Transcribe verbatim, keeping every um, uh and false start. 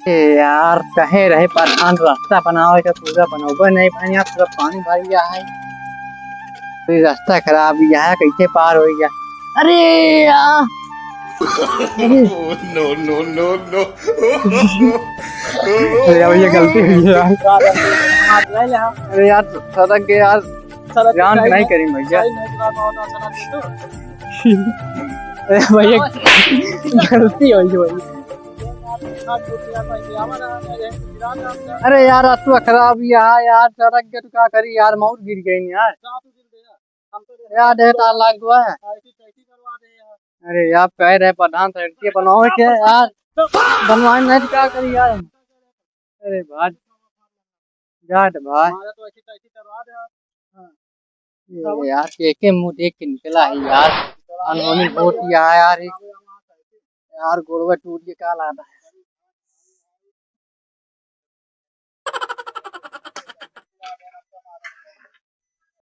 ए यार, कहे रहे प्रधान रास्ता बनावे के, पूरा बनौबे नहीं भाई, यहाँ पूरा पानी भर गया है। ये रास्ता खराब ही है, कैसे पार हो गया? अरे यार। No, no, no, no। अरे यार, ये गलती हुई है यार। अरे यार, सड़क के यार, सड़क के ध्यान side नहीं में, करी भैया। Side में थोड़ा बहुत अच्छा लगे तो। अरे भैया, गलती हो गई भाई। अरे यार, रास्ता खराब ही है यार, सड़क के तो का करी यार, मौर गिर गई यार। यार, ढेर तार लाग गया है। अरे यार, कह रहे प्रधान सड़क के बनवावे के यार, बनवाए नहीं तो का करी यार। अरे भाई, जाट भाई। ये यार, के के मुंह देख के निकला है यार। अनहोनी बहुत ही आया यार, यार गोड़वा टूट के का लादा है।